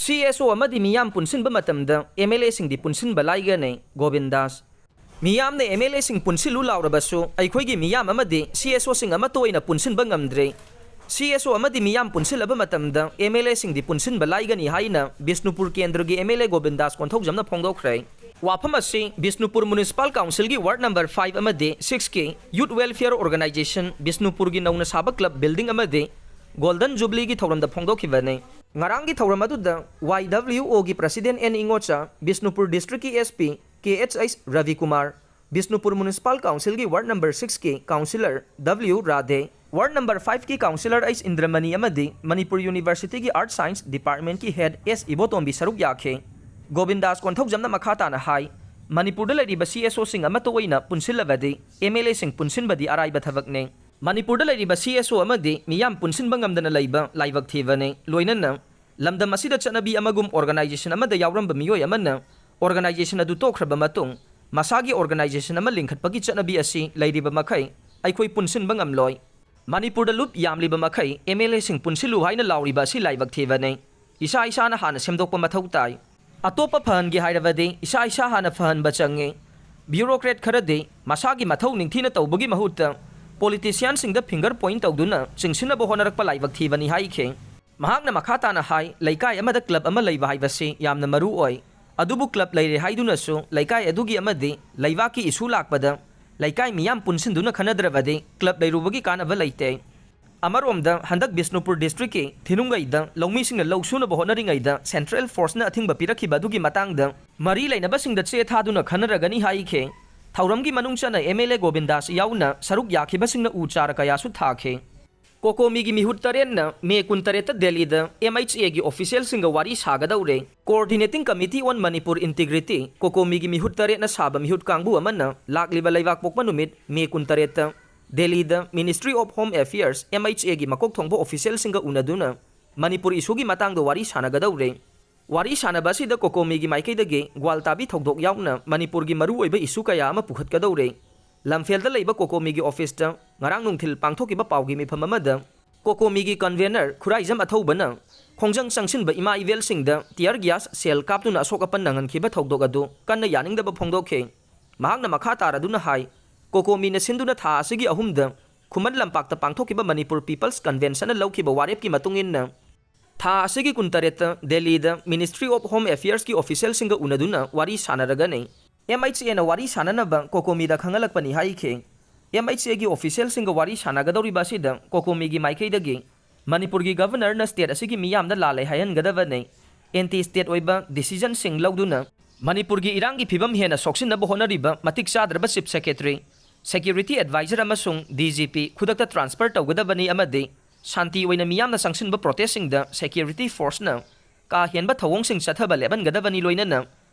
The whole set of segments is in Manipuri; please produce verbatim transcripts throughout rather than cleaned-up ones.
ꯁꯤ ꯑꯦꯁ ꯑꯣ ꯑꯃꯗꯤ ꯃꯤꯌꯥꯝ ꯄꯨꯟꯁꯤꯟꯕ ꯃꯇꯝꯗ ꯑꯦꯝ ꯑꯦꯜ ꯑꯦꯁꯤꯡꯗꯤ ꯄꯨꯟꯁꯤꯟꯕ ꯂꯥꯏꯒꯅꯤ, ꯒꯣꯕꯤꯟꯗꯥꯁ꯫ ꯃꯤꯌꯥꯝꯅ ꯑꯦꯝ ꯑꯦꯜ ꯑꯦꯁꯤꯡ ꯄꯨꯟꯁꯤꯜꯂꯨ ꯂꯥꯎꯔꯕꯁꯨ ꯑꯩꯈꯣꯏꯒꯤ ꯃꯤꯌꯥꯝ ꯑꯃꯗꯤ ꯁꯤ ꯑꯦꯁ ꯑꯣꯁꯤꯡ ꯑꯃꯠꯇ ꯑꯣꯏꯅ ꯄꯨꯟꯁꯤꯟꯕ ꯉꯝꯗ꯭ꯔꯦ꯫ ꯁꯤ ꯑꯦꯁ ꯑꯣ ꯑꯃꯗꯤ ꯃꯤꯌꯥꯝ ꯄꯨꯟꯁꯤꯜꯂꯕ ꯃꯇꯝꯗ ꯑꯦꯝ ꯑꯦꯜ ꯑꯦꯁꯤꯡꯗꯤ ꯄꯨꯟꯁꯤꯟꯕ ꯂꯥꯏꯒꯅꯤ ꯍꯥꯏꯅ ꯕꯤꯁꯅꯨꯄꯨꯔ ꯀꯦꯟꯗ꯭ꯔꯒꯤ ꯑꯦꯝ ꯑꯦꯜ ꯑꯦ ꯒꯣꯕꯤꯟꯗꯥꯁ ꯀꯣꯟꯊꯧꯖꯝꯅ ꯐꯣꯡꯗꯣꯛꯈ꯭ꯔꯦ꯫ ꯋꯥꯐꯝ ꯑꯁꯤ ꯕꯤꯁꯅꯨꯄꯨꯔ ꯃ꯭ꯌꯨꯅꯤꯁꯤꯄꯥꯜ ꯀꯥꯎꯟꯁꯤꯜꯒꯤ ꯋꯥꯔꯗ ꯅꯝꯕꯔ ꯐꯥꯏꯚ ꯑꯃꯗꯤ ꯁꯤꯛꯁꯀꯤ ꯌꯨꯠ ꯋꯦꯜꯐꯤꯌꯔ ꯑꯣꯔꯒꯅꯥꯏꯖꯦꯁꯟ, ꯕꯤꯁꯅꯨꯄꯨꯔꯒꯤ ꯅꯧꯅ ꯁꯥꯕ ꯀ꯭ꯂꯕ ꯕꯤꯜꯗꯤꯡ ꯑꯃꯗꯤ ꯒꯣꯜꯗꯟ ꯖꯨꯕꯤꯂꯤꯒꯤ ꯊꯧꯔꯝꯗ ꯐꯣꯡꯗꯣꯛꯈꯤꯕꯅꯤ꯫ ꯉꯔꯥꯡꯒꯤ ꯊꯧꯔꯝ ꯑꯗꯨꯗ ꯋꯥꯏ ꯗꯕ꯭ꯂꯤꯎ ꯑꯣꯒꯤ ꯄ꯭ꯔꯁꯤꯗꯦꯟ ꯑꯦꯟ ꯏꯉꯣꯆꯥ, ꯕꯤꯁꯅꯨꯄꯨꯔ ꯗꯤꯁꯇ꯭ꯔꯤꯛꯀꯤ S P K H H Rabikumar, Bishnupur municipal ꯀꯥꯎꯟꯁꯤꯜꯒꯤ ꯋꯥꯔꯗ ꯅꯝꯕꯔ ꯁꯤꯛꯁꯀꯤ councillor W Radhe, ward number ꯐꯥꯏꯚꯀꯤ ꯀꯥꯎꯟꯁꯤꯂꯔ ꯑꯩꯆ ꯏꯟꯗ꯭ꯔꯃꯅꯤ ꯑꯃꯗꯤ ꯃꯅꯤꯄꯨꯔ ꯌꯨꯅꯤꯚꯔꯁꯤꯇꯤꯒꯤ ꯑꯥꯔꯠ ꯁꯥꯏꯟꯁ ꯗꯤꯄꯥꯔꯠꯃꯦꯟꯠꯀꯤ ꯍꯦꯗ ꯑꯦꯁ ꯏꯕꯣꯇꯣꯝꯕꯤ ꯁꯔꯨꯛ ꯌꯥꯈꯤ꯫ ꯒꯣꯕꯤꯟꯗꯥꯁ ꯀꯣꯟꯊꯧꯖꯝꯅ ꯃꯈꯥ ꯇꯥꯅ ꯍꯥꯏ, ꯃꯅꯤꯄꯨꯔꯗ ꯂꯩꯔꯤꯕ ꯁꯤ ꯑꯦꯁ ꯑꯣꯁꯤꯡ ꯑꯃꯠꯇ ꯑꯣꯏꯅ ꯄꯨꯟꯁꯤꯜꯂꯕꯗꯤ ꯑꯦꯝ ꯑꯦꯜ ꯑꯦꯁꯤꯡ ꯄꯨꯟꯁꯤꯟꯕꯗꯤ ꯑꯔꯥꯏꯕ ꯊꯕꯛꯅꯤ꯫ ꯃꯅꯤꯄꯨꯔꯗ ꯂꯩꯔꯤꯕ ꯁꯤ ꯑꯦꯁ ꯑꯣ ꯑꯃꯗꯤ ꯃꯤꯌꯥꯝ ꯄꯨꯟꯁꯤꯟꯕ ꯉꯝꯗꯅ ꯂꯩꯕ ꯂꯥꯏꯕꯛ ꯊꯤꯕꯅꯤ꯫ ꯂꯣꯏꯅꯅ ꯂꯝꯗꯝ ꯑꯁꯤꯗ ꯆꯠꯅꯕꯤ ꯑꯃꯒꯨꯝ ꯑꯣꯔꯒꯅꯥꯏꯖꯦꯁꯟ ꯑꯃꯗ ꯌꯥꯎꯔꯝꯕ ꯃꯤꯑꯣꯏ ꯑꯃꯅ ꯑꯣꯔꯒꯅꯥꯏꯖꯦꯁꯟ ꯑꯗꯨ ꯇꯣꯛꯈ꯭ꯔꯕ ꯃꯇꯨꯡ ꯃꯁꯥꯒꯤ ꯑꯣꯔꯒꯅꯥꯏꯖꯦꯁꯟ ꯑꯃ ꯂꯤꯡꯈꯠꯄꯒꯤ ꯆꯠꯅꯕꯤ ꯑꯁꯤ ꯂꯩꯔꯤꯕ ꯃꯈꯩ ꯑꯩꯈꯣꯏ ꯄꯨꯟꯁꯤꯟꯕ ꯉꯝꯂꯣꯏ꯫ ꯃꯅꯤꯄꯨꯔꯗ ꯂꯨꯞ ꯌꯥꯝꯂꯤꯕ ꯃꯈꯩ ꯑꯦꯝ ꯑꯦꯜ ꯑꯦꯁꯤꯡ ꯄꯨꯟꯁꯤꯜꯂꯨ ꯍꯥꯏꯅ ꯂꯥꯎꯔꯤꯕ ꯑꯁꯤ ꯂꯥꯏꯕꯛ ꯊꯤꯕꯅꯤ꯫ ꯏꯁꯥ ꯏꯁꯥꯅ ꯍꯥꯟꯅ ꯁꯦꯝꯗꯣꯛꯄ ꯃꯊꯧ ꯇꯥꯏ꯫ ꯑꯇꯣꯞꯄ ꯐꯍꯟꯒꯦ ꯍꯥꯏꯔꯕꯗꯤ ꯏꯁꯥ ꯏꯁꯥ ꯍꯥꯟꯅ ꯐꯍꯟꯕ ꯆꯪꯉꯤ꯫ ꯕ꯭ꯌꯨꯔꯣꯀ꯭ꯔꯦꯠ ꯈꯔꯗꯤ ꯃꯁꯥꯒꯤ ꯃꯊꯧ ꯅꯤꯡꯊꯤꯅ ꯇꯧꯕꯒꯤ ꯃꯍꯨꯠꯇ ꯄꯣꯂꯤꯇꯤꯁꯤꯌꯥꯟꯁꯤꯡꯗ ꯐꯤꯡꯒꯔ ꯄꯣꯏꯟꯠ ꯇꯧꯗꯨꯅ ꯆꯤꯡꯁꯤꯟꯅꯕ ꯍꯣꯠꯅꯔꯛꯄ ꯂꯥꯏꯕꯛ ꯊꯤꯕꯅꯤ ꯍꯥꯏꯈꯤ꯫ ꯃꯍꯥꯛꯅ ꯃꯈꯥ ꯇꯥꯅ ꯍꯥꯏ, ꯂꯩꯀꯥꯏ ꯑꯃꯗ ꯀ꯭ꯂꯕ ꯑꯃ ꯂꯩꯕ ꯍꯥꯏꯕꯁꯤ ꯌꯥꯝꯅ ꯃꯔꯨ ꯑꯣꯏ꯫ ꯑꯗꯨꯕꯨ ꯀ꯭ꯂꯕ ꯂꯩꯔꯦ ꯍꯥꯏꯗꯨꯅꯁꯨ ꯂꯩꯀꯥꯏ ꯑꯗꯨꯒꯤ ꯑꯃꯗꯤ ꯂꯩꯕꯥꯛꯀꯤ ꯏꯁꯨ ꯂꯥꯛꯄꯗ ꯂꯩꯀꯥꯏ ꯃꯤꯌꯥꯝ ꯄꯨꯟꯁꯤꯟꯗꯨꯅ ꯈꯟꯅꯗ꯭ꯔꯕꯗꯤ ꯀ꯭ꯂꯕ ꯂꯩꯔꯨꯕꯒꯤ ꯀꯥꯟꯅꯕ ꯂꯩꯇꯦ꯫ ꯑꯃꯔꯣꯝꯗ, ꯍꯟꯗꯛ ꯕꯤꯁꯅꯨꯄꯨꯔ ꯗꯤꯁꯇ꯭ꯔꯤꯛꯀꯤ ꯊꯤꯅꯨꯡꯒꯩꯗ ꯂꯧꯃꯤꯁꯤꯡꯅ ꯂꯧ ꯁꯨꯅꯕ ꯍꯣꯠꯅꯔꯤꯉꯩꯗ ꯁꯦꯟꯇ꯭ꯔꯦꯜ ꯐꯣꯔꯁꯅ ꯑꯊꯤꯡꯕ ꯄꯤꯔꯛꯈꯤꯕ ꯑꯗꯨꯒꯤ ꯃꯇꯥꯡꯗ ꯃꯔꯤ ꯂꯩꯅꯕꯁꯤꯡꯗ ꯆꯦ ꯊꯥꯗꯨꯅ ꯈꯟꯅꯔꯒꯅꯤ ꯍꯥꯏꯈꯤ꯫ ꯊꯧꯔꯝꯒꯤ ꯃꯅꯨꯡ ꯆꯟꯅ ꯑꯦꯝ ꯑꯦꯜ ꯑꯦ ꯒꯣꯕꯤꯟꯗꯥꯁ ꯌꯥꯎꯅ ꯁꯔꯨꯛ ꯌꯥꯈꯤꯕꯁꯤꯡꯅ ꯎ ꯆꯥꯔ ꯀꯌꯥꯁꯨ ꯊꯥꯈꯤ꯫ ꯀꯣꯀꯣꯃꯤꯒꯤ ꯃꯤꯍꯨꯠ ꯇꯔꯦꯠꯅ ꯃꯦ ꯀꯨꯟꯇꯔꯦꯠꯇ ꯗꯦꯜꯂꯤꯗ ꯑꯦꯝ ꯑꯩꯆ ꯑꯦꯒꯤ ꯑꯣꯐꯤꯁꯤꯌꯦꯜꯁꯤꯡꯒ ꯋꯥꯔꯤ ꯁꯥꯒꯗꯧꯔꯦ꯫ Coordinating Committee on Manipur Integrity, ꯀꯣꯀꯣꯃꯤꯒꯤ ꯃꯤꯍꯨꯠ ꯇꯔꯦꯠꯅ ꯁꯥꯕ ꯃꯤꯍꯨꯠ ꯀꯥꯡꯕꯨ ꯑꯃꯅ ꯂꯥꯛꯂꯤꯕ ꯂꯩꯕꯥꯛꯄꯣꯛꯄ ꯅꯨꯃꯤꯠ ꯃꯦ ꯀꯨꯟꯇꯔꯦꯠꯇ ꯗꯦꯜꯂꯤꯗ Ministry of Home Affairs, M H ꯑꯦꯒꯤ ꯃꯀꯣꯛ ꯊꯣꯡꯕ ꯑꯣꯐꯤꯁꯤꯌꯦꯜꯁꯤꯡꯒ ꯎꯅꯗꯨꯅ ꯃꯅꯤꯄꯨꯔ ꯏꯁꯨꯒꯤ ꯃꯇꯥꯡꯗ ꯋꯥꯔꯤ ꯁꯥꯟꯅꯒꯗꯧꯔꯦ꯫ ꯋꯥꯔꯤ ꯁꯥꯟꯅꯕ ꯑꯁꯤꯗ ꯀꯣꯀꯣꯃꯤꯒꯤ ꯃꯥꯏꯀꯩꯗꯒꯤ ꯒ꯭ꯋꯥꯜꯇꯥꯕꯤ ꯊꯧꯗꯣꯛ ꯌꯥꯎꯅ ꯃꯅꯤꯄꯨꯔꯒꯤ ꯃꯔꯨꯑꯣꯏꯕ ꯏꯁꯨ ꯀꯌꯥ ꯑꯃ ꯄꯨꯈꯠꯀꯗꯧꯔꯦ꯫ ꯂꯝꯐꯦꯜꯗ ꯂꯩꯕ ꯀꯣꯀꯣꯃꯤꯒꯤ ꯑꯣꯐꯤꯁꯇ ꯉꯔꯥꯡ ꯅꯨꯡꯊꯤꯜ ꯄꯥꯡꯊꯣꯛꯈꯤꯕ ꯄꯥꯎꯒꯤ ꯃꯤꯐꯝ ꯑꯃꯗ ꯀꯣꯀꯣꯃꯤꯒꯤ ꯀꯟꯚꯦꯅꯔ ꯈꯨꯔꯥꯏꯖꯝ ꯑꯊꯧꯕꯅ ꯈꯣꯡꯖꯪ ꯆꯪꯁꯤꯟꯕ ꯏꯃꯥ ꯏꯕꯦꯜꯁꯤꯡꯗ tear gas shell ꯀꯥꯞꯇꯨꯅ ꯑꯁꯣꯛ ꯑꯄꯟ ꯅꯪꯍꯟꯈꯤꯕ ꯊꯧꯗꯣꯛ ꯑꯗꯨ ꯀꯟꯅ ꯌꯥꯅꯤꯡꯗꯕ ꯐꯣꯡꯗꯣꯛꯈꯤ꯫ ꯃꯍꯥꯛꯅ ꯃꯈꯥ ꯇꯥꯔꯗꯨꯅ ꯍꯥꯏ, COCOMIꯅ ꯁꯤꯟꯗꯨꯅ ꯊꯥ ꯑꯁꯤꯒꯤ ꯑꯍꯨꯝꯗ ꯈꯨꯃꯟ ꯂꯝꯄꯥꯛꯇ ꯄꯥꯡꯊꯣꯛꯈꯤꯕ ꯃꯅꯤꯄꯨꯔ People's Conventionꯅ ꯂꯧꯈꯤꯕ ꯋꯥꯔꯦꯞꯀꯤ ꯃꯇꯨꯡ ꯏꯟꯅ, ꯊꯥ ꯑꯁꯤꯒꯤ ꯀꯨꯟꯇꯔꯦꯠꯇ ꯗꯦꯜꯂꯤꯗ Ministry of Home Affairsꯀꯤ officialꯁꯤꯡꯒ ꯎꯅꯗꯨꯅ ꯋꯥꯔꯤ ꯁꯥꯟꯅꯔꯒꯅꯤ꯫ MHAꯅ ꯋꯥꯔꯤ ꯁꯥꯟꯅꯅꯕ COCOMIꯗ ꯈꯪꯍꯜꯂꯛꯄꯅꯤ ꯍꯥꯏꯈꯤ꯫ MHAꯒꯤ officialꯁꯤꯡꯒ ꯋꯥꯔꯤ ꯁꯥꯟꯅꯒꯗꯧꯔꯤꯕ ꯑꯁꯤꯗ COCOMIꯒꯤ ꯃꯥꯏꯀꯩꯗꯒꯤ ꯃꯅꯤꯄꯨꯔꯒꯤ Governorꯅ state ꯑꯁꯤꯒꯤ ꯃꯤꯌꯥꯝꯗ ꯂꯥꯜꯂꯦ ꯍꯥꯏꯍꯟꯒꯗꯕꯅꯤ꯫ Anti state ꯑꯣꯏꯕ decisionꯁꯤꯡ ꯂꯧꯗꯨꯅ ꯃꯅꯤꯄꯨꯔꯒꯤ ꯏꯔꯥꯡꯒꯤ ꯐꯤꯕꯝ ꯍꯦꯟꯅ ꯁꯣꯛꯆꯤꯟꯅꯕ ꯍꯣꯠꯅꯔꯤꯕ ꯃꯇꯤꯛ ꯆꯥꯗ꯭ꯔꯕ Chief Secretary, Security Advisor ꯑꯃꯁꯨꯡ DGP ꯈꯨꯗꯛꯇ transfer ꯇꯧꯒꯗꯕꯅꯤ ꯑꯃꯗꯤ ꯁꯥꯟꯇꯤ ꯑꯣꯏꯅ ꯃꯤꯌꯥꯝꯅ ꯆꯪꯁꯤꯟꯕ protestꯁꯤꯡꯗ security forceꯅ ꯀꯥ ꯍꯦꯟꯕ ꯊꯧꯑꯣꯡꯁꯤꯡ ꯆꯠꯊꯕ ꯂꯦꯞꯍꯟꯒꯗꯕꯅꯤ, ꯂꯣꯏꯅꯅ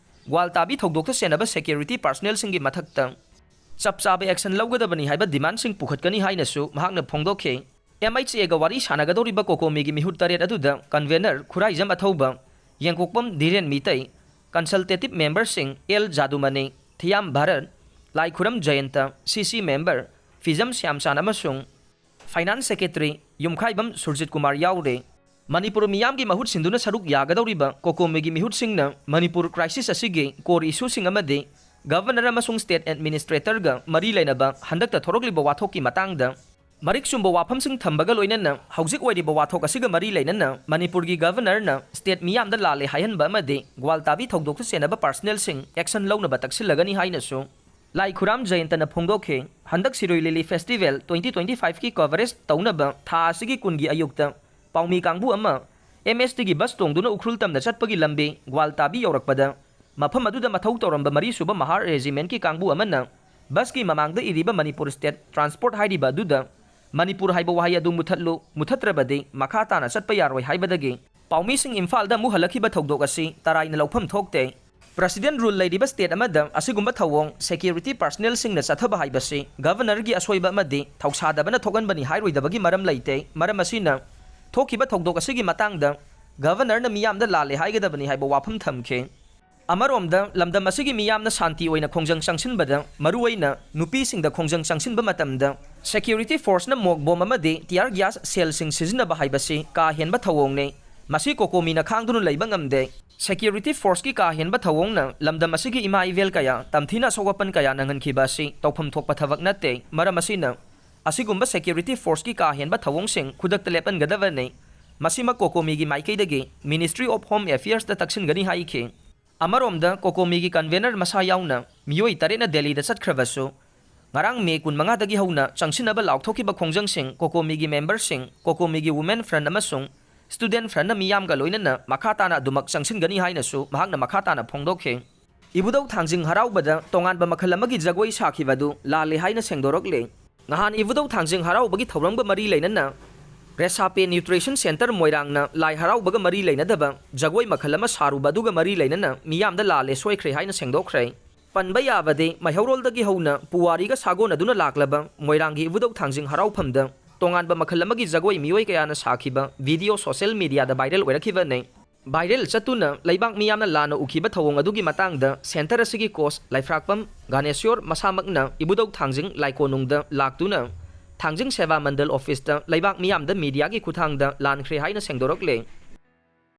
ꯒ꯭ꯋꯥꯜꯇꯥꯕꯤ ꯊꯧꯗꯣꯛꯇ ꯁꯦꯟꯅꯕ security personnelꯁꯤꯡꯒꯤ ꯃꯊꯛꯇ ꯆꯞ ꯆꯥꯕ action ꯂꯧꯒꯗꯕꯅꯤ ꯍꯥꯏꯕ demandꯁꯤꯡ ꯄꯨꯈꯠꯀꯅꯤ ꯍꯥꯏꯅꯁꯨ ꯃꯍꯥꯛꯅ ꯐꯣꯡꯗꯣꯛꯈꯤ꯫ MHAꯒ ꯋꯥꯔꯤ ꯁꯥꯟꯅꯒꯗꯧꯔꯤꯕ COCOMIꯒꯤ ꯃꯤꯍꯨꯠ ꯇꯔꯦꯠ ꯑꯗꯨꯗ convener ꯈꯨꯔꯥꯏꯖꯝ ꯑꯊꯧꯕ, ꯌꯦꯡꯀꯣꯛꯄꯝ ꯙꯤꯔꯦꯟ ꯃꯤꯇꯩ, consultative memberꯁꯤꯡ L Jadumani, Thiyam Bharat, Laikhuram Jayanta, CC member Phijam Shyamchan ꯑꯃꯁꯨꯡ Finance Secretary ꯌꯨꯝꯈꯥꯏꯕꯝ ꯁꯨꯔꯖꯤꯠ ꯀꯨꯃꯥꯔ ꯌꯥꯎꯔꯦ꯫ ꯃꯅꯤꯄꯨꯔ ꯃꯤꯌꯥꯝꯒꯤ ꯃꯍꯨꯠ ꯁꯤꯟꯗꯨꯅ ꯁꯔꯨꯛ ꯌꯥꯒꯗꯧꯔꯤꯕ COCOMIꯒꯤ ꯃꯤꯍꯨꯠꯁꯤꯡꯅ ꯃꯅꯤꯄꯨꯔ crisis ꯑꯁꯤꯒꯤ core issueꯁꯤꯡ ꯑꯃꯗꯤ Governor ꯑꯃꯁꯨꯡ state administratorꯒ ꯃꯔꯤ ꯂꯩꯅꯕ ꯍꯟꯗꯛꯇ ꯊꯣꯔꯛꯂꯤꯕ ꯋꯥꯊꯣꯛꯀꯤ ꯃꯇꯥꯡꯗ ꯃꯔꯤꯛ ꯆꯨꯝꯕ ꯋꯥꯐꯝꯁꯤꯡ ꯊꯝꯕꯒ ꯂꯣꯏꯅꯅ ꯍꯧꯖꯤꯛ ꯑꯣꯏꯔꯤꯕ ꯋꯥꯊꯣꯛ ꯑꯁꯤꯒ ꯃꯔꯤ ꯂꯩꯅꯅ ꯃꯅꯤꯄꯨꯔꯒꯤ Governorꯅ state ꯃꯤꯌꯥꯝꯗ ꯂꯥꯜꯂꯦ ꯍꯥꯏꯍꯟꯕ ꯑꯃꯗꯤ ꯒ꯭ꯋꯥꯜꯇꯥꯕꯤ ꯊꯧꯗꯣꯛꯇ ꯁꯦꯟꯅꯕ personnelꯁꯤꯡ action ꯂꯧꯅꯕ ꯇꯛꯁꯤꯜꯂꯒꯅꯤ ꯍꯥꯏꯅꯁꯨ ꯂꯥꯏꯈꯨꯔꯥꯝ ꯖꯌꯟꯇꯅ ꯐꯣꯡꯗꯣꯛꯈꯤ꯫ ꯍꯟꯗꯛ ꯁꯤꯔꯣꯏ ꯂꯤꯂꯤ festival twenty twenty fiveꯀꯤ coverage ꯇꯧꯅꯕ ꯊꯥ ꯑꯁꯤꯒꯤ ꯀꯨꯟꯒꯤ ꯑꯌꯨꯛꯇ ꯄꯥꯎꯃꯤ ꯀꯥꯡꯕꯨ ꯑꯃ MSTꯒꯤ bus ꯇꯣꯡꯗꯨꯅ ꯎꯈ꯭ꯔꯨꯜ ꯇꯝꯅ ꯆꯠꯄꯒꯤ ꯂꯝꯕꯤ ꯒ꯭ꯋꯥꯜꯇꯥꯕꯤ ꯌꯧꯔꯛꯄꯗ ꯃꯐꯝ ꯑꯗꯨꯗ ꯃꯊꯧ ꯇꯧꯔꯝꯕ ꯃꯔꯤꯁꯨꯕ ꯃꯍꯥꯔ regimentꯀꯤ ꯀꯥꯡꯕꯨ ꯑꯃꯅ busꯀꯤ ꯃꯃꯥꯡꯗ ꯏꯔꯤꯕ ꯃꯅꯤꯄꯨꯔ state transport ꯍꯥꯏꯔꯤꯕ ꯑꯗꯨꯗ ꯃꯅꯤꯄꯨꯔ ꯍꯥꯏꯕ ꯋꯥꯍꯩ ꯑꯗꯨ ꯃꯨꯊꯠꯂꯨ, ꯃꯨꯊꯠꯇ꯭ꯔꯕꯗꯤ ꯃꯈꯥ ꯇꯥꯅ ꯆꯠꯄ ꯌꯥꯔꯣꯏ ꯍꯥꯏꯕꯗꯒꯤ ꯄꯥꯎꯃꯤꯁꯤꯡ ꯏꯝꯐꯥꯜꯗ ꯑꯃꯨꯛ ꯍꯜꯂꯛꯈꯤꯕ ꯊꯧꯗꯣꯛ ꯑꯁꯤ ꯇꯔꯥꯏꯅ ꯂꯧꯐꯝ ꯊꯣꯛꯇꯦ꯫ President rule ꯂꯩꯔꯤꯕ state ꯑꯃꯗ ꯑꯁꯤꯒꯨꯝꯕ ꯊꯧꯑꯣꯡ security personnelꯁꯤꯡꯅ ꯆꯠꯊꯕ ꯍꯥꯏꯕꯁꯤ Governorꯒꯤ ꯑꯁꯣꯏꯕ ꯑꯃꯗꯤ ꯊꯧꯁꯥꯗꯕꯅ ꯊꯣꯛꯍꯟꯕꯅꯤ ꯍꯥꯏꯔꯣꯏꯗꯕꯒꯤ ꯃꯔꯝ ꯂꯩꯇꯦ꯫ ꯃꯔꯝ ꯑꯁꯤꯅ, ꯊꯣꯛꯈꯤꯕ ꯊꯧꯗꯣꯛ ꯑꯁꯤꯒꯤ ꯃꯇꯥꯡꯗ Governorꯅ ꯃꯤꯌꯥꯝꯗ ꯂꯥꯜꯂꯦ ꯍꯥꯏꯒꯗꯕꯅꯤ ꯍꯥꯏꯕ ꯋꯥꯐꯝ ꯊꯝꯈꯤ꯫ ꯑꯃꯔꯣꯝꯗ, ꯂꯝꯗꯝ ꯑꯁꯤꯒꯤ ꯃꯤꯌꯥꯝꯅ ꯁꯥꯟꯇꯤ ꯑꯣꯏꯅ ꯈꯣꯡꯖꯪ ꯆꯪꯁꯤꯟꯕꯗ, ꯃꯔꯨꯑꯣꯏꯅ ꯅꯨꯄꯤꯁꯤꯡꯗ ꯈꯣꯡꯖꯪ ꯆꯪꯁꯤꯟꯕ ꯃꯇꯝꯗ security forceꯅ mock bomb ꯑꯃꯗꯤ tear gas shellꯁꯤꯡ ꯁꯤꯖꯤꯟꯅꯕ ꯍꯥꯏꯕꯁꯤ ꯀꯥ ꯍꯦꯟꯕ ꯊꯧꯑꯣꯡꯅꯤ꯫ ꯃꯁꯤ ꯀꯣꯀꯣꯃꯤꯅ ꯈꯥꯡꯗꯨꯅ ꯂꯩꯕ ꯉꯝꯗꯦ꯫ Security forceꯀꯤ ꯀꯥ ꯍꯦꯟꯕ ꯊꯧꯑꯣꯡꯅ ꯂꯝꯗꯝ ꯑꯁꯤꯒꯤ ꯏꯃꯥ ꯏꯕꯦꯜ ꯀꯌꯥ ꯇꯝꯊꯤꯅ ꯑꯁꯣꯛ ꯑꯄꯟ ꯀꯌꯥ ꯅꯪꯍꯟꯈꯤꯕ ꯑꯁꯤ ꯇꯧꯐꯝ ꯊꯣꯛꯄ ꯊꯕꯛ ꯅꯠꯇꯦ꯫ ꯃꯔꯝ ꯑꯁꯤꯅ, ꯑꯁꯤꯒꯨꯝꯕ security forceꯀꯤ ꯀꯥ ꯍꯦꯟꯕ ꯊꯧꯑꯣꯡꯁꯤꯡ ꯈꯨꯗꯛꯇ ꯂꯦꯞꯍꯟꯒꯗꯕꯅꯤ꯫ ꯃꯁꯤꯃꯛ ꯀꯣꯀꯣꯃꯤꯒꯤ ꯃꯥꯏꯀꯩꯗꯒꯤ Ministry of Home Affairsꯇ ꯇꯛꯁꯤꯟꯒꯅꯤ ꯍꯥꯏꯈꯤ꯫ ꯑꯃꯔꯣꯝꯗ, ꯀꯣꯀꯣꯃꯤꯒꯤ convener ꯃꯁꯥ ꯌꯥꯎꯅ ꯃꯤꯑꯣꯏ ꯇꯔꯦꯠꯅ ꯗꯦꯜꯂꯤꯗ ꯆꯠꯈ꯭ꯔꯕꯁꯨ, ꯉꯔꯥꯡ ꯃꯦ ꯀꯨꯟꯃꯉꯥꯗꯒꯤ ꯍꯧꯅ ꯆꯪꯁꯤꯟꯅꯕ ꯂꯥꯎꯊꯣꯛꯈꯤꯕ ꯈꯣꯡꯖꯪꯁꯤꯡ ꯀꯣꯀꯣꯃꯤꯒꯤ memberꯁꯤꯡ, ꯀꯣꯀꯣꯃꯤꯒꯤ Women Front ꯑꯃꯁꯨꯡ Student Frontꯅ ꯃꯤꯌꯥꯝꯒ ꯂꯣꯏꯅꯅ ꯃꯈꯥ ꯇꯥꯅ ꯑꯗꯨꯃꯛ ꯆꯪꯁꯤꯟꯒꯅꯤ ꯍꯥꯏꯅꯁꯨ ꯃꯍꯥꯛꯅ ꯃꯈꯥ ꯇꯥꯅ ꯐꯣꯡꯗꯣꯛꯈꯤ꯫ ꯏꯕꯨꯙꯧ ꯊꯥꯡꯖꯤꯡ ꯍꯔꯥꯎꯕꯗ ꯇꯣꯉꯥꯟꯕ ꯃꯈꯜ ꯑꯃꯒꯤ ꯖꯒꯣꯏ ꯁꯥꯈꯤꯕ ꯑꯗꯨ ꯂꯥꯜꯂꯦ ꯍꯥꯏꯅ ꯁꯦꯡꯗꯣꯔꯛꯂꯦ꯫ ꯉꯍꯥꯟ ꯏꯕꯨꯙꯧ ꯊꯥꯡꯖꯤꯡ ꯍꯔꯥꯎꯕꯒꯤ ꯊꯧꯔꯝꯒ ꯃꯔꯤ ꯂꯩꯅꯅ ꯔꯦꯁꯥꯄꯦ Nutrition Centre ꯃꯣꯏꯔꯥꯡꯅ ꯂꯥꯏ ꯍꯔꯥꯎꯕꯒ ꯃꯔꯤ ꯂꯩꯅꯗꯕ ꯖꯒꯣꯏ ꯃꯈꯜ ꯑꯃ ꯁꯥꯔꯨꯕ ꯑꯗꯨꯒ ꯃꯔꯤ ꯂꯩꯅꯅ ꯃꯤꯌꯥꯝꯗ ꯂꯥꯜꯂꯦ ꯁꯣꯏꯈ꯭ꯔꯦ ꯍꯥꯏꯅ ꯁꯦꯡꯗꯣꯛꯈ꯭ꯔꯦ꯫ ꯄꯟꯕ ꯌꯥꯕꯗꯤ, ꯃꯩꯍꯧꯔꯣꯜꯗꯒꯤ ꯍꯧꯅ ꯄꯨꯋꯥꯔꯤꯒ ꯁꯥꯒꯣꯟꯅꯗꯨꯅ ꯂꯥꯛꯂꯕ ꯃꯣꯏꯔꯥꯡꯒꯤ ꯏꯕꯨꯙꯧ ꯊꯥꯡꯖꯤꯡ ꯍꯔꯥꯎꯐꯝꯗ ꯇꯣꯉꯥꯟꯕ ꯃꯈꯜ ꯑꯃꯒꯤ ꯖꯒꯣꯏ ꯃꯤꯑꯣꯏ ꯀꯌꯥꯅ ꯁꯥꯈꯤꯕ video social mediaꯗ viral ꯑꯣꯏꯔꯛꯈꯤꯕꯅꯤ꯫ Viral ꯆꯠꯇꯨꯅ ꯂꯩꯕꯥꯛ ꯃꯤꯌꯥꯝꯅ ꯂꯥꯟꯅ ꯎꯈꯤꯕ ꯊꯧꯑꯣꯡ ꯑꯗꯨꯒꯤ ꯃꯇꯥꯡꯗ centre ꯑꯁꯤꯒꯤ coach ꯂꯥꯏꯐ꯭ꯔꯥꯛꯄꯝ ꯒꯥꯅꯦꯁ꯭ꯌꯣꯔ ꯃꯁꯥꯃꯛꯅ ꯏꯕꯨꯙꯧ ꯊꯥꯡꯖꯤꯡ ꯂꯥꯏꯀꯣꯅꯨꯡꯗ ꯂꯥꯛꯇꯨꯅ ꯊꯥꯡꯖꯤꯡ ꯁꯦꯕꯥ ꯃꯟꯗꯜ officeꯇ ꯂꯩꯕꯥꯛ ꯃꯤꯌꯥꯝꯗ mediaꯒꯤ ꯈꯨꯠꯊꯥꯡꯗ ꯂꯥꯟꯈ꯭ꯔꯦ ꯍꯥꯏꯅ ꯁꯦꯡꯗꯣꯔꯛꯂꯦ꯫